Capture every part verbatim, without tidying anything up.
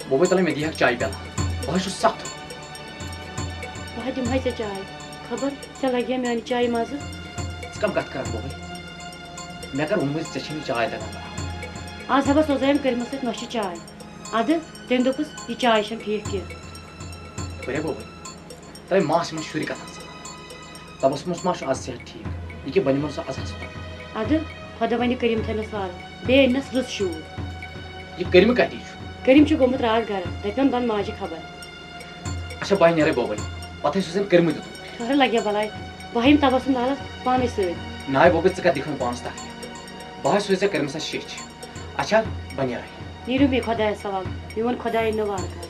بوبے، تلے مےٚ دِیہَکھ چایہِ پیالہٕ۔ بہٕ حظ چھُس سخت۔ بہٕ ہا دِمہٕ ہا ژےٚ چاے۔ خبر ژےٚ لگیا میانہِ چایہِ مزٕ۔ ژٕ کم کتھ کرکھ بوبے؟ مےٚ کر ووٚنمُت ژےٚ چھے نہٕ چاے تگان بناوٕنۍ؟ آز ہا بہٕ سوزایم کٔرمٕژ سۭتۍ نۄشہِ چاے۔ ادٕ تٔمۍ دوٚپُس، یہِ چاے چھنہٕ ٹھیٖک کینٛہہ۔ بوبے، بوبے، تۄہہِ ماس یِمن شُرۍ کتھ آسان۔ تبسمس ما چھُ آز صحت ٹھیٖک؟ یہِ کیٛاہ بنہِ یِمن سُہ آز ہسپتال؟ ادٕ خۄدا ونہِ کٔرِم تھٲینس وارٕ، بیٚیہِ أننس رٕژ شوٗب۔ یہِ کٔرمہٕ کتی چھُ؟ کٔرِم چھُ گوٚمُت راتھ گرٕ، دپیوٚن بن ماجہِ خبر۔ اچھا، بہٕ نیرے بوبے، پتہٕ ٲسِو زن کٔرمٕتۍ دیُتمُت۔ ٹھٔہر لگیا بلاے، بہٕ ہا یِم تبسم لالس پانے سۭتۍ۔ ناے بوبے، ژٕ کتھ دِکھ وۄنۍ پانس تکلیف؟ بہٕ ہا چھُسے ژےٚ کٔرمٕژ سۄ شیٚچھ۔ اچھا، بہٕ نیرے۔ نیٖرِو مے خۄدایَس حوالہٕ، میون خۄداے یی نہٕ وارٕ کارٕ۔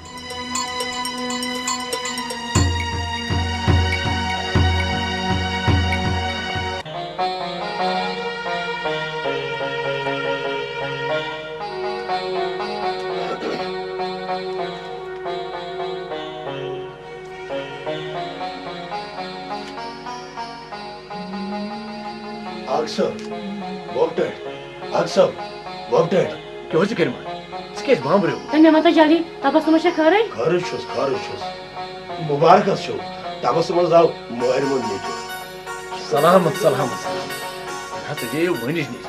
آغا صٲب، وۄپٹٲے۔ آغا صٲب، وۄپٹٲے۔ کیٛاہ حظ چھِ کٔرمٕژ؟ ژٕ کیٛازِ بامبریوکھ؟ تہٕ مےٚ وَن تہٕ جلدی، تبسمس چھا خٲرٕے؟ خٲرٕے چھُس، خٲرٕے چھُس۔ مُبارک حظ چھُو۔ تبسمس درٛاو مٲرۍ مۄنٛد نیٚچوٗ۔ سلامت، سلامت، سلامت۔ نہ، ژٕ گٔیے وُنِچ نِش۔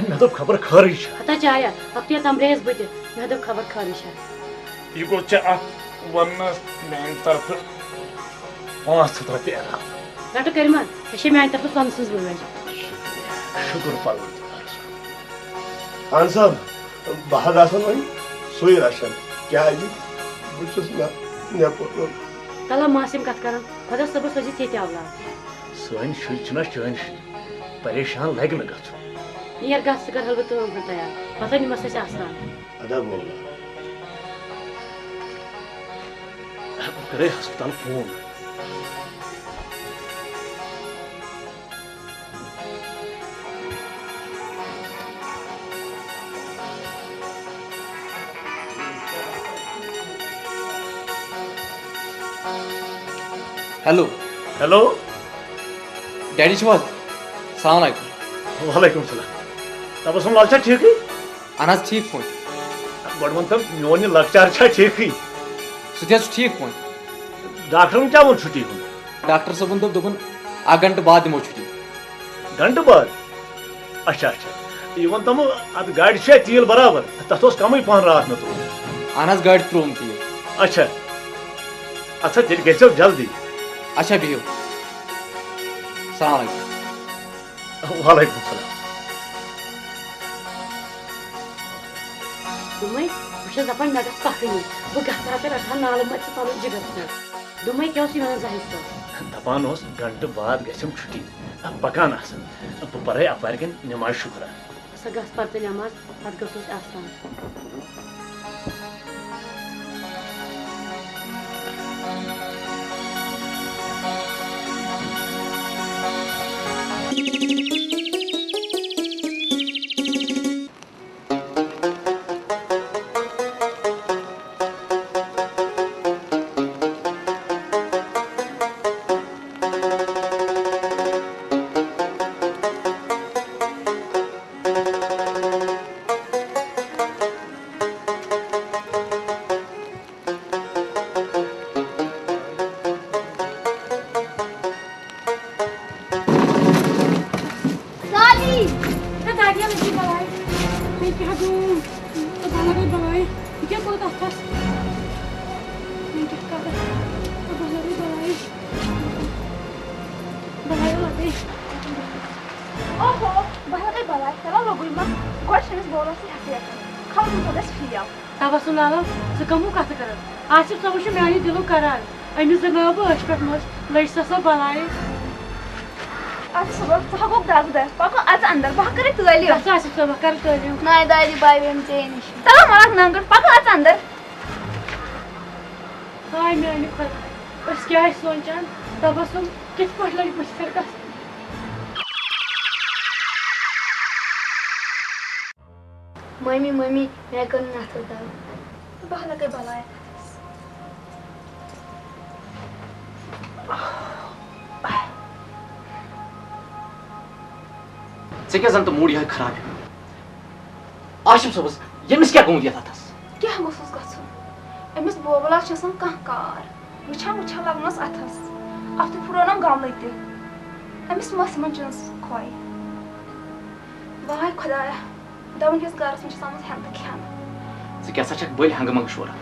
مےٚ دوٚپ خبر خٲرٕے چھا۔ ہتا چایا، وقتیا تمبرییس بہٕ تہِ۔ مےٚ دوٚپ خبر خٲرٕے چھا۔ یہِ گوٚو ژےٚ اَتھ وَننَس میٛانہِ طرفہٕ پانٛژھ ہَتھ رۄپیہِ علاوٕ۔ رٹہٕ کٔرِما، ژےٚ چھے میٛانہِ طرفہٕ سۄنہٕ سٕنٛز وٲج۔ شُکر، شُکر پروردگارس۔ اہن صٲب، بہٕ حظ آسن وۄنۍ سُے رچھان، کیٛازِ بہٕ چھُس نہ مےٚ کوٚرمُت۔ تَلہ ماسہِ یِم کَتھ کران، خۄدا صٲبَس سوزِ ژےٚ تہِ اولاد۔ سٲنۍ شُرۍ چھِنہ چٲنۍ شُرۍ، پریشان لگہِ نہٕ گژھُن۔ نیر گژھ، ژٕ کر حلوٕ تٲم ہن تیار، پتہٕ نِمس أسۍ آستان۔ ادا بولا۔ بہٕ کرے ہسپتال فون۔ ہیلو۔ ہیلو۔ ڈیڈی چھِو حظ؟ السلام علیکم۔ وعلیکم السلام۔ تبسم لال چھا ٹھیکٕے؟ اہن حظ، ٹھیک پٲٹھۍ۔ گۄڈٕ وَن تہٕ، میون یہِ لۄکچار چھا ٹھیکٕے؟ سُہ تہِ حظ چھُ ٹھیک پٲٹھۍ۔ ڈاکٹرن کیٛاہ ووٚن چھُٹی ہُنٛد؟ ڈاکٹر صٲبن دوٚپ، دوٚپُن، اکھ گھنٹہٕ بعد دِمو چھُٹی۔ گھنٹہٕ بعد؟ اچھا، اچھا۔ یہِ وَن تہٕ مےٚ، اتھ گاڑِ چھا تیٖل برابر؟ تتھ اوس کمٕے پہن راتھ مےٚ ترٛوومُت۔ اہن حظ، گاڑِ ترٛووُم تیٖل۔ اچھا۔ اچھا، تیٚلہِ گٔژھِو جلدی۔ اچھا، بِہِو۔ السلام علیکم۔ وعلیکم السلام۔ دوٚپمَے، بہٕ چھَس دَپان، مےٚ گژھِ پَکٕنۍ۔ بہٕ گژھٕ ہا تہٕ رَٹہٕ ہا نالہٕ مَژِ پَنُن جِگر تہِ۔ دوٚپمَے، کیٛاہ اوس یہِ وَنان زاہد صٲب؟ دَپان اوس، گھنٹہٕ بعد گژھٮ۪م چھُٹی۔ پَکان آسَن۔ بہٕ پَرَے اَپارِ کِنۍ نٮ۪ماز شُکرا۔ سۄ گژھ پَر ژٕ نٮ۪ماز، پَتہٕ گژھو أسۍ آستان۔ لالی! ہے دادیا، مےٚ چھِ بَلاے۔ مےٚ کیٛاہ گوٚو؟ تہٕ بَلاے، بَلاے۔ یہِ کیٛاہ گوٚو تَتھَس؟ مےٚ کیٛاہ کَرٕ؟ تہٕ بَلاے، بَلاے۔ بَلاے لَگے۔ اوہو، بَلاے، بَلاے۔ چلو لوٚگُے ما؟ گۄڈٕ چھِ أمِس بولَس یہِ ہٮ۪کھ یَتھ۔ خبر کُنہِ ساتہٕ گژھِ فیل۔ تبسم لالا، ژٕ کَمو کَتھٕ کَران؟ آصف صٲبَس چھُ میٛانہِ دِلُک قرار۔ أمِس زٕ ناو بہٕ عٲشقَس منٛز، لٔج سۄ سۄ بَلاے۔ اَدٕ صُبحَس ژٕ ہا گوٚو دَگ دَگ، پَکو اَژٕ اَندَر، بہٕ ہا کَرٕ تٲلیٖم۔ گژھ آصف صٲبَس کَرٕ تٲلیٖم۔ ناے دادی باے بیٚہم ژے نِش۔ چلو مَلَک نَنٛگُر، پَکو اَژٕ اَندَر۔ ہاے میٛانہِ خۄداے، أسۍ کیٛاہ ٲسۍ سونٛچان؟ تبسم کِتھ پٲٹھۍ لٔج بٕتھِ پھِرکَس؟ مٔمی، مٔمی، مےٚ کٔر نَتھٕر دَگ۔ بہٕ ہا لَگَے بَلاے۔ ژےٚ کیٛاہ زَن تہٕ موٗڈ یِہوٚے خراب ہیوٗ؟ آصف صٲبَس، ییٚمِس کیٛاہ گوٚمُت یَتھ اَتھَس؟ کیٛاہ گوٚژھُس گژھُن؟ أمِس بوبلس چھُ آسان کانٛہہ کار۔ وٕچھان وٕچھان لگنس اتھس۔ اَتھ تہِ پھُرونم گملہٕ تہِ۔ أمِس مہ آسہِ یِمن چیٖزن کھوے۔ واے خۄدایا، دپان کِس گرس منٛز چھِ آسان ہٮ۪نہٕ تہٕ کھٮ۪نہٕ۔ ژٕ کیٛاہ سا چھکھ بٔلۍ ہنگہٕ منگہٕ شوران؟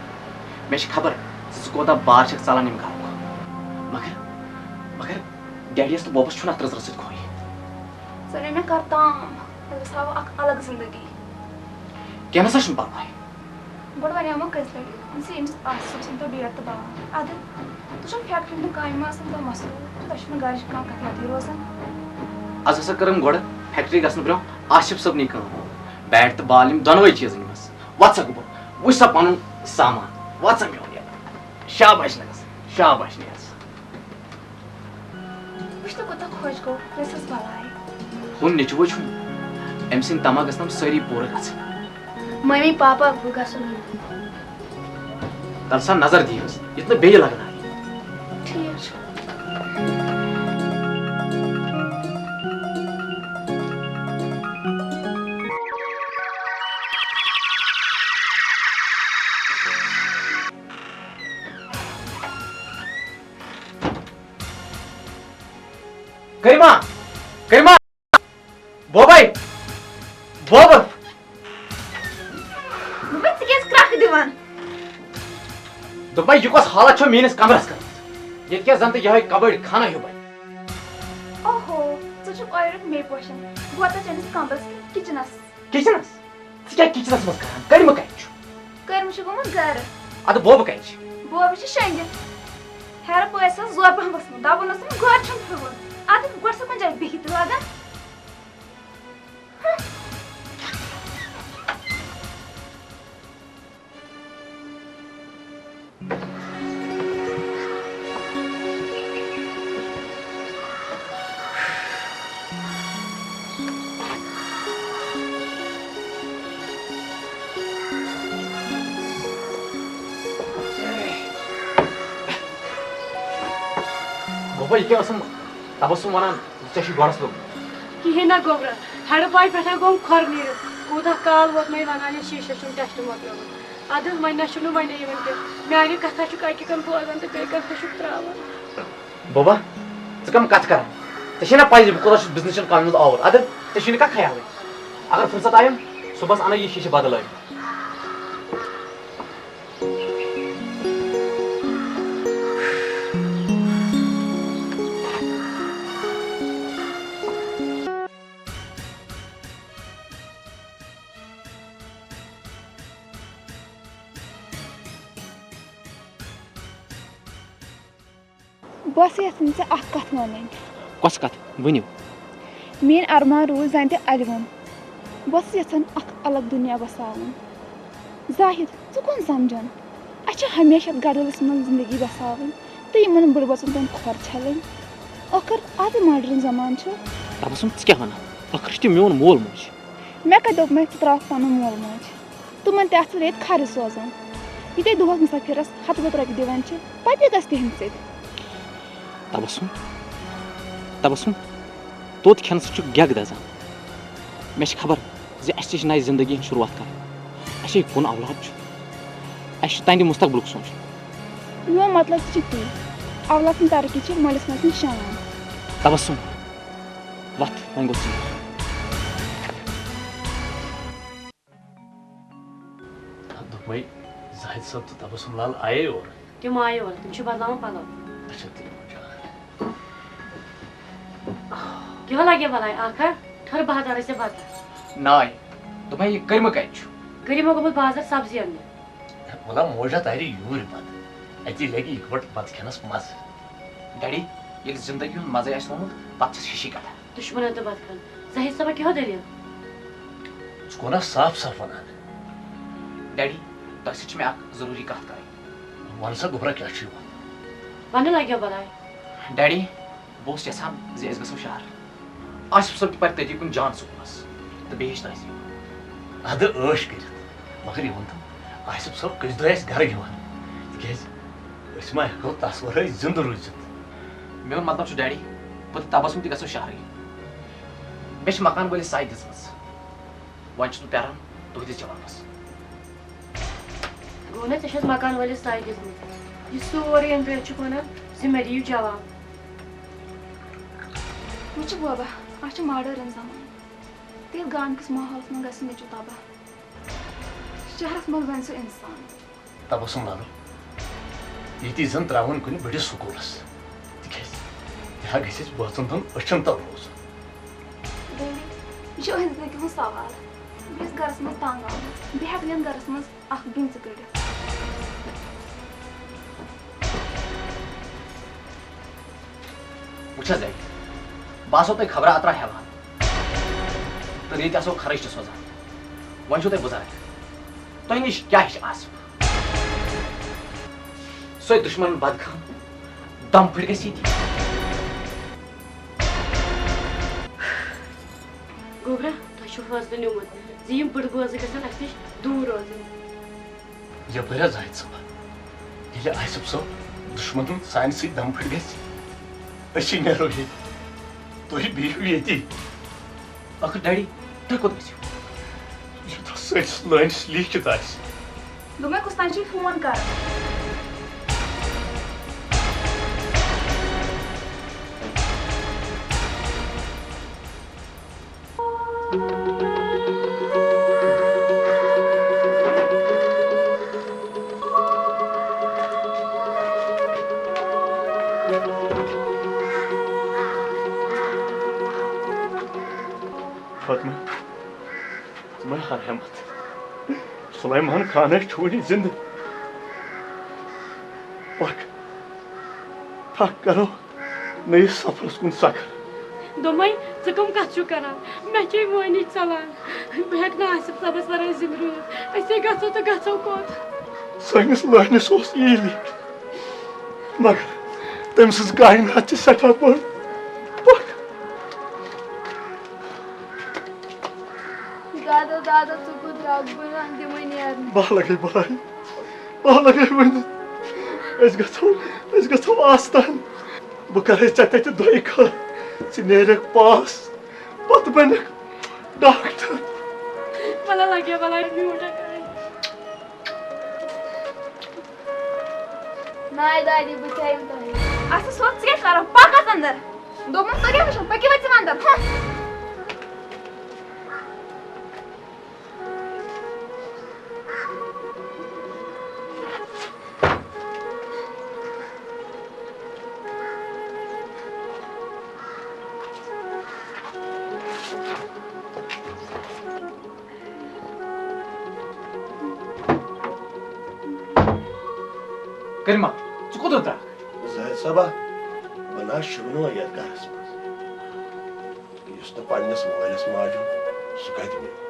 مےٚ چھِ خبر زِ ژٕ کوتاہ بار چھکھ ژلان ییٚمہِ گرُک۔ مگر، مگر ڈیڈیَس تہٕ بوبس چھُنہٕ اتھ رٕژ رٕژ سۭتۍ کھوے۔ ژٕ نہِ مےٚ کر تام، بہٕ گژھٕ ہاوٕ اکھ الگ زندگی۔ کینٛہہ نسا چھُنہٕ پرواے۔ گۄڈٕ وَنیٛومو کٔژِ لَٹہِ زِ أمِس آصف صٲب سُنٛد بیٹ تہٕ بال۔ اَدٕ، تُہۍ چھِو فیکٹری ہٕنٛدِ کامہِ منٛز آسان دۄہ مصروٗف، تۄہہِ چھُو نہٕ گَرِچ کانٛہہ کَتھ یادٕے روزان۔ از ہسا کٔرٕم گۄڈٕ فیکٹری گژھنہٕ برٛونٛہہ آصف صٲبنٕے کٲم۔ بیٹ تہٕ بال یِم دۄنوَے چیٖز أنۍ مَس۔ وَتھ سا گوٚبُر، وٕچھ سا پَنُن سامان۔ وَتھ سا میون یار۔ شاباش نَس، شاباش نَس۔ وٕچھ تہٕ کوٗتاہ خۄش گوٚو، رٔژھِس بَلاے۔ ہُہ نیٚچوٗ چھُم، أمۍ سٕنٛدۍ تَمع گژھن سٲری پوٗرٕ گژھٕنۍ۔ مٔمی، پاپا، بہٕ گژھٕ نہٕ۔ تَلہٕ سا نظر دِیٖوس، یُتھ نہٕ بیٚیہِ لَگنایہِ۔ ٹھیٖک چھُ۔ کریما! کریما! بوبے! بوبہٕ! دوٚپمَے، ژٕ کیٛازِ کرٛکھ دِوان؟ دوٚپمَے، یہِ کۄس حالت چھو میٲنِس کمرس کٔرمٕژ؟ ییٚتہِ کیٛاہ زن تہٕ یِہوٚے کبٲڑۍ خانہ ہیوٗ بنہِ۔ اوہو، ژٕ چھُکھ اورٕ یورٕ مے پوشان۔ بہٕ واتہٕ چٲنِس کمرس کِنہٕ کچنس؟ کچنس؟ ژٕ کیٛاہ کچنس منٛز کران؟ کریمہٕ کتہِ چھُ؟ کٔرمہٕ چھُ گوٚمُت گرٕ۔ اَدٕ بوبہٕ کَتہِ چھِ؟ بوبہٕ چھِ شۄنٛگِتھ۔ ہیرٕ پٲرۍ سا زوپہٕ ہمبس منٛز۔ دَپُن اوسُم گۄڈٕ چھُم پھِرُن۔ اَدٕ گۄڈٕ سا کُنہِ جایہِ بِہِتھ تہِ لگان۔ بابا، یہِ کیٛاہ ٲسٕم تبسم ونان؟ ژےٚ چھُے گۄڈس لوٚگمُت۔ کِہیٖنۍ نہ گوٚبرا، ہیٚڈٕ پاے پٮ۪ٹھے گوٚم کھۄر نیٖرِتھ۔ کوٗتاہ کال ووت مےٚ ونان، یہِ شیٖشس چھُم ٹیسٹ مۄکلیومُت۔ اَدٕ وۄنۍ نہ چھُم نہٕ وۄنۍ یِوان کینٛہہ۔ میانہِ کتھا چھُکھ اکہِ کن بوزان تہٕ بیٚیہِ کن چھُکھ تراوان۔ بابا، ژٕ کم کتھ کران؟ ژےٚ چھے نہ پَے زِ بہٕ کوٗتاہ چھُس بزنس چٮ۪ن کامہِ منٛز آوُر؟ اَدٕ ژےٚ چھُے نہٕ کانٛہہ خیالٕے۔ اگر فرصت آیم، صُبحس اَنے یہِ شیٖشہٕ بدلٲوِتھ۔ بہٕ ٲسٕس یژھان ژےٚ اکھ کتھ ونٕنۍ۔ کۄس کتھ؟ ؤنِو۔ میٲنۍ ارمان روٗدۍ زن تہِ الوُن۔ بہٕ ٲسٕس یژھان اکھ الگ دُنیا بساوُن۔ زاہد، ژٕ کُن سمجھان؟ اسہِ چھِ ہمیشہِ یتھ گردلس منٛز زندگی بساوٕنۍ تہٕ یِمن بٕڈبژن تام کھۄر چھلٕنۍ۔ ٲخٕر از modern زمانہٕ چھُ۔ تبسم، ژٕ کیٛاہ ونان؟ ٲخٕر چھُ تہِ میون مول موج۔ مےٚ کتہِ دوٚپ مےٚ ژٕ تراوکھ پنُن مول موج؟ تِمن تہِ آسہٕ ریتۍ کھرٕ سوزان۔ یہِ تہِ دۄہس مسافرس ہتہٕ بد رۄپیہِ دِوان چھِ، پتہٕ تہِ گژھِ تِہنٛدِ سۭتۍ۔ تبسم، تبسم، توٚت کھٮ۪نہٕ سۭتۍ چھُ گٮ۪گ دزان۔ مےٚ چھِ خبر زِ اسہِ تہِ چھِ نَیہِ زندگی ہٕنٛز شروٗعات کرٕنۍ۔ اسہِ ہے کُن اولاد چھُ۔ اسہِ چھُ تہنٛدِ مستقبلُک سونٛچُن۔ میون مطلب تہِ چھُ تی، اولاد سٕنٛز ترقی چھِ مٲلِس ماجہِ سٕنٛز شان۔ تبسم، وتھ، وۄنۍ گوٚو ژیر۔ دوٚپمَے، زاہد صٲب تہٕ تبسم لال آیے اور؟ تِم آیے اور، تِم چھِ بدلاوان پلو۔ اچھا، تُلِو جان۔ کیٛاہ لگے بلاے آخر؟ ٹھٔر بہٕ ہا رَژھِ بتہٕ۔ ناے، دوٚپمَے، یہِ کٔرمہٕ کَتہِ چھُ؟ کٔرِمو گوٚمُت بازر سبزی اَننہِ۔ وَلا موجا تارِ یوٗرۍ بتہٕ، اَتی لگہِ یِکوَٹہٕ بتہٕ کھٮ۪نَس مَزٕ۔ ڈیڈی، ییٚلہِ زندگی ہُنٛد مَزَے آسہِ لوٚمُت، پتہٕ چھَس ہِشی کَتھا۔ دُشمنن تہٕ بد کھن۔ زاہد صٲبا، کیٛاہ دٔلیٖل؟ ژٕ کونہ صاف صاف ونان؟ ڈیڈی، تۄہہِ سۭتۍ چھِ مےٚ اکھ ضروٗری کتھ کرٕنۍ۔ ون سا گوٚبرا، کیٛاہ چھُے ونُن؟ وننہٕ لگیو بلاے۔ ڈیڈی، بہٕ اوسُس یژھان زِ أسۍ گژھو شہر۔ آصف صٲب تہِ پرِ تٔتی کُنہِ جان سکوٗلس تہٕ بیٚیہِ ہیٚچھِ تٔہنٛزِ۔ ادٕ عٲش کٔرِتھ، مگر یہِ ؤنۍ تو، آصف صٲب کٔژِ دۄہہِ آسہِ گرٕ یِوان؟ تِکیٛازِ أسۍ ما ہٮ۪کو تس ورٲے زِندٕ روٗزِتھ؟ میون مطلب چھُ ڈیڈی، بہٕ تہٕ تبسم تہِ گژھو شہرٕے۔ مےٚ چھِ مکان وٲلِس سَے دِژمٕژ۔ وۄنۍ چھُس بہٕ پیاران تُہٕنٛدِس جوابس۔ ووٚن اَسہِ، ژےٚ چھَس مکان وٲلِس سَے دِژمٕژ۔ یہِ سورُے أنٛدرۍ أنٛدرۍ چھُکھ وَنان زِ مےٚ دِیِو جواب۔ وٕچھ بوبا، اَتھ چھُ ماڈٲرٕن زمانہٕ۔ تیٚلہِ گامہٕ کِس ماحولَس منٛز گژھِ نیٚچوٗ تباہ۔ شہرَس منٛز بَنہِ سُہ اِنسان۔ تبسم لالو، ییٚتی زَن ترٛاوُن کُنہِ بٔڑِس سکوٗلَس۔ تِکیٛازِ یہِ ہا گژھِ اَسہِ بٲژَن دۄن أچھَن تَل روزُن۔ ڈیڈی، یہِ چھُ أہٕنٛزِ زندگی ہُنٛد سوال۔ بہٕ چھَس گَرَس منٛز تنٛگ آمٕژ۔ بہٕ ہٮ۪کہٕ نہٕ یَتھ گَرَس منٛز اکھ بیٚنہِ زٕ کٔڑِتھ۔ وٕچھ حظ ڈیڈی، بہٕ آسو تۄہہِ خبرا اَترا ہٮ۪وان تہٕ ریٚتۍ آسو خرٕچ تہِ سوزان۔ وۄنۍ چھُو تۄہہِ بُزرگ، تۄہہِ نِش کیٛاہ ہیٚچھِ آسہِ؟ سۄے دُشمن بدخام دم پھٔٹۍ گژھِ ییٚتی۔ گوٚبرا، تۄہہِ چھُو فٲصلہٕ نیوٗمُت زِ یِم بٕڈٕ بٲژٕ گژھن اَسہِ نِش دوٗر روزٕنۍ۔ یپٲرۍ حظ زاہد صٲبا، ییٚلہِ آصف صٲب دُشمنن سانہِ سۭتۍ دم پھٔٹۍ گژھِ، أسی نیرو ییٚتہِ، تُہۍ بِہِو ییٚتی۔ ٲخٕر ڈیڈی، تُہۍ کوٚت گٔژھِو؟ یوٗتاہ سٲنِس لٲنِس لیٖکھِتھ آسہِ۔ دوٚپمَے، کُس تام چھُے فون کران۔ فاطمہ، ژٕ مہ ہار ہمت۔ سلیمان خان ہے چھُ وُنہِ زِندٕ۔ پکھ، پکھ کرو نٔیِس سفرس کُن سکر۔ دوٚپمَے، ژٕ کٕم کتھٕ چھُکھ کران؟ مےٚ چھے مٲنی ژلان۔ بہٕ ہٮ۪کہٕ نہٕ آصف صٲبس ورٲے زِندٕ روٗزِتھ۔ أسے گژھو تہٕ گژھو کوٚت؟ سٲنِس لٲنِس اوس یی لیٖکھِتھ۔ مگر تٔمۍ سٕنٛز کائنات چھِ سٮ۪ٹھاہ بٔڑ۔ پکھ۔ دادا، دادا، ژٕ کوٚت درٛاکھ؟ بہٕ نہ دِمَے نیرنہٕ۔ بہٕ لگے بلاے، بہٕ لگے ؤنِتھ۔ أسۍ گژھو، أسۍ گژھو آستان۔ بہٕ کرے ژےٚ تتہِ دۄیہِ خٲر۔ ژٕ نیرکھ پاس، پتہٕ بنکھ ڈاکٹر۔ ولا لگے بلاے، میون ڈاکٹر۔ ناے دادی، بہٕ تہِ یِمہٕ تۄہہِ۔ اچھا، سوچ ژٕ کیٛاہ کرو؟ پکھ اَتھ اندر۔ دوٚپمَے، تُہۍ کیٛاہ وٕچھِو؟ پٔکِو وۄنۍ ژٕ اندر۔ ہہ۔ کریمہ، ژٕ کوٚت درٛاکھ؟ زاہد صٲبا، بہٕ نہ حظ شوٗبہٕ نہٕ وۄنۍ یَتھ گرس منٛز۔ یُس نہٕ پننِس مٲلِس ماجہِ ہُنٛد، سُہ کتہِ میلہِ؟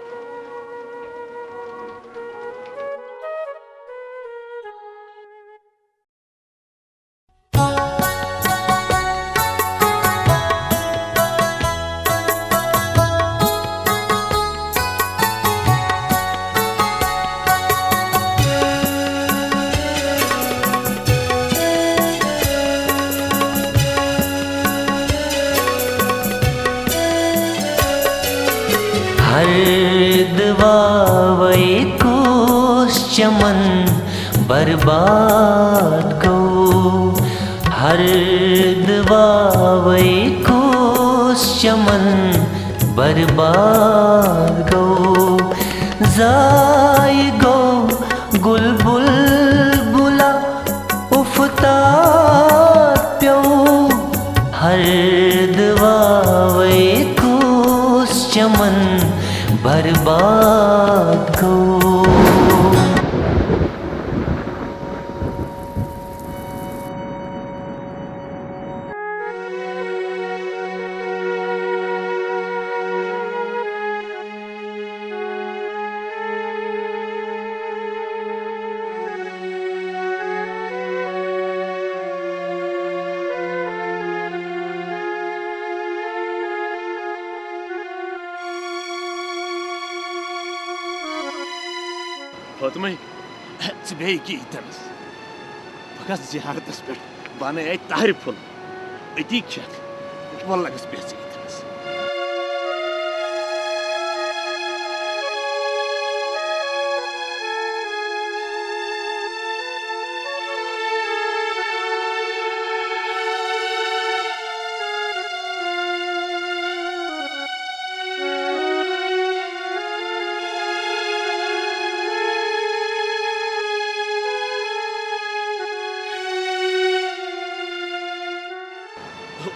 ہر دعا وے کُس چمن برباد گوٚو، ہر دعا وے کُس چمن برباد گوٚو، ضایع گوٚو گُل بُلبُلا اُفتاد پیوٚو، ہر دعا وے کُس چمن برباد گوٚو۔ فاطمے، ژٕ بیٚہہ ییٚکیٛاہ ییٚتٮ۪نس۔ بہٕ گژھٕ زیارتس پٮ۪ٹھ، بہٕ انہٕ اَتہِ تہرِ پھوٚل۔ أتی کھٮ۪تھ۔ وَلہٕ لَگَس بیٚہہ ژٕ ییٚتٮ۪نَس۔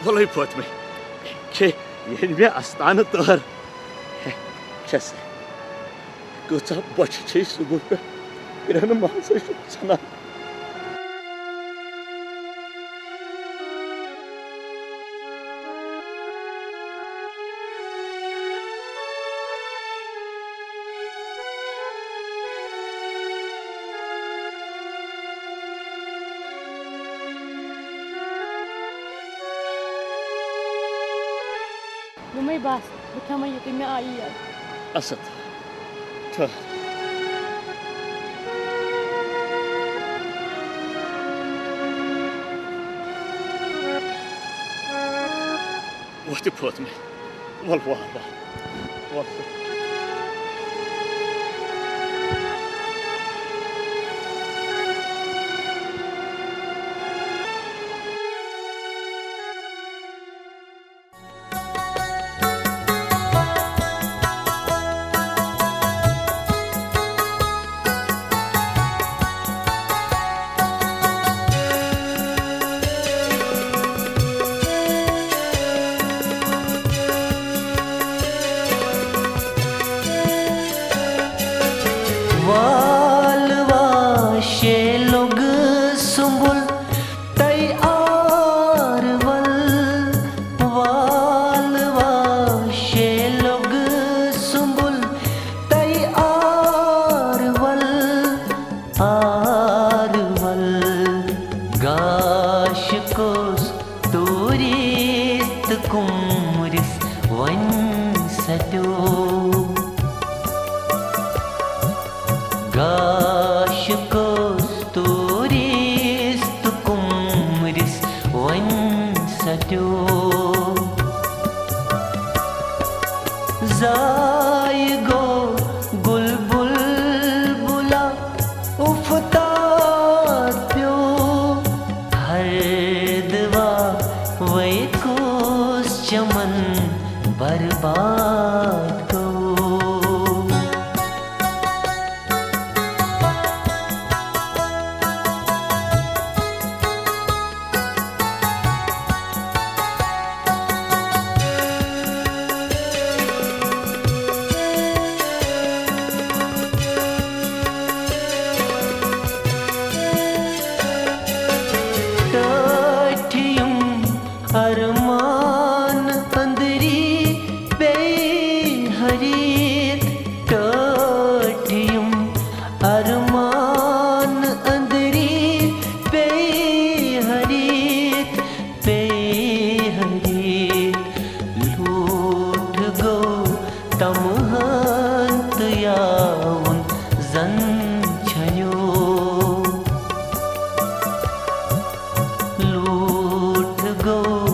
وَلَے فٲطمے، کھے ییٚلہِ مےٚ اَستانہٕ تٲر۔ ہے، کھے سا، کۭژاہ بۄچھِ چھے صُبحہٕ پٮ۪ٹھ کرٛٮ۪نہٕ منٛزٕے چھُکھ ژھٕنان۔ یِمَے بَس، بہٕ کھٮ۪مَے یہِ تُہۍ مےٚ آیی یَتھ۔ اَسَتھ۔ ٹھٔہر۔ وۄتھ فٲطمے، وَل وَل وَل، وَل۔ وال واشے لوٚگ سُمبُل تیار ول، وال واشے لوٚگ سُمبُل تیار ول، آر ول۔ گاش کُس توٗرِتھ کُمرِس وۄنۍ سَتیو۔ گاش کُس توٗرِتھ کُمرِس وۄنۍ سَتیو۔ ضایع گوٚو گُل بُلبُلا اُفتاد پیوٚو۔ ہر دُعا وَے کُس چمن برباد گوٚو۔ ٹٲٹھۍ یِم ارمان أنٛدری پیٚیہِ ہریٖت، ٹٲٹھۍ یِم ارمان أنٛدری پیٚیہِ ہریٖت، پیٚیہِ ہریٖت۔ لوٗٹھ گوٚو تمہن تہٕ یاوُن زن چھنیو۔ لوٗٹھ گوٚو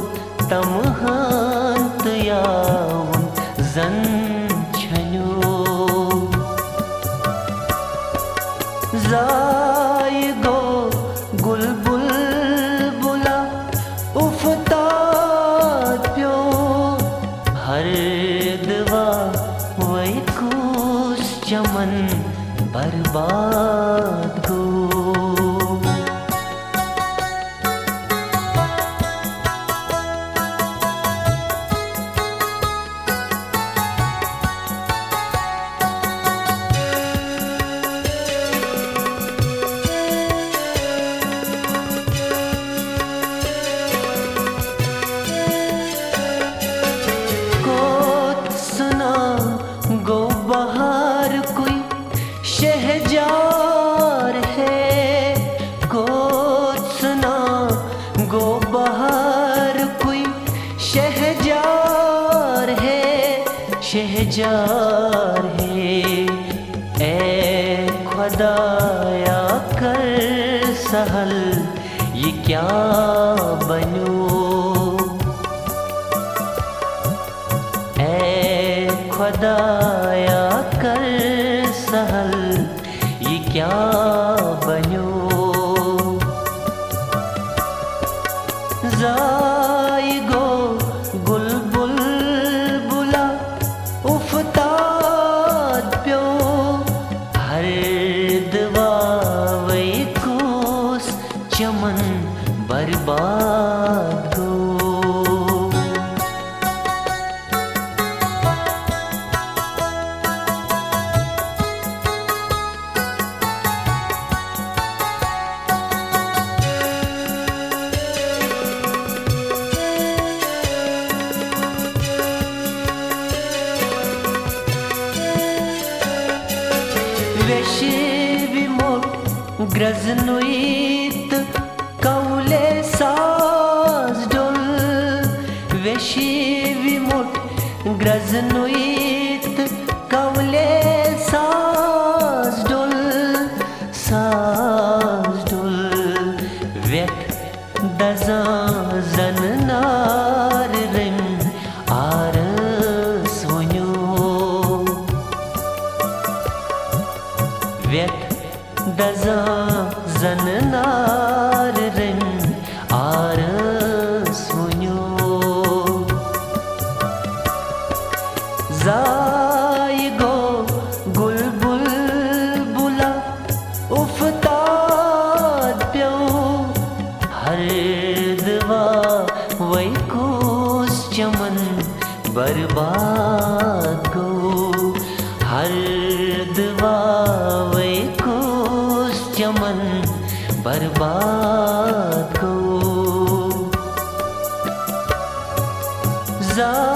تمہن تہٕ یاوُن زن چھنیو۔ ضایع گوٚو گُل بُلبُلا اُفتاد پیوٚو۔ ہر دُعا وَے کُس چمن برباد گوٚو۔ کوٚت سنا گوٚو بہار کُے شہجار ہے، کوٚت سنا گوٚو بہار کُے شہجار ہے، شہجار ہے۔ اے خدایا کر سہل، یہِ کیٛاہ بنیو؟ اے خدایا کر سہل، یہِ کیٛاہ بنیو؟ ضایع گوٚو گُل بُلبُلا اُفتاد پیوٚو۔ ہر دُعا وَے کُس چمن برباد گوٚو۔ گرٛزنُے تہٕ کولے ساز ڈوٚل، ویشی وِمُٹ۔ گرٛزنُے تہٕ کولے ساز ڈوٚل، ساز ڈوٚل۔ ویتھ دزان زن نار رٔمۍ آرس ؤنِو۔ ویتھ دزان زن نار رٔمۍ آرس ؤنِو۔ ضایع گوٚو گُل بُلبُلا، اُفتاد پیوٚو ہر دوا وے کُس چمن برباد گوٚو، ہر دوا وے کُس چمن برباد گوٚو۔ زا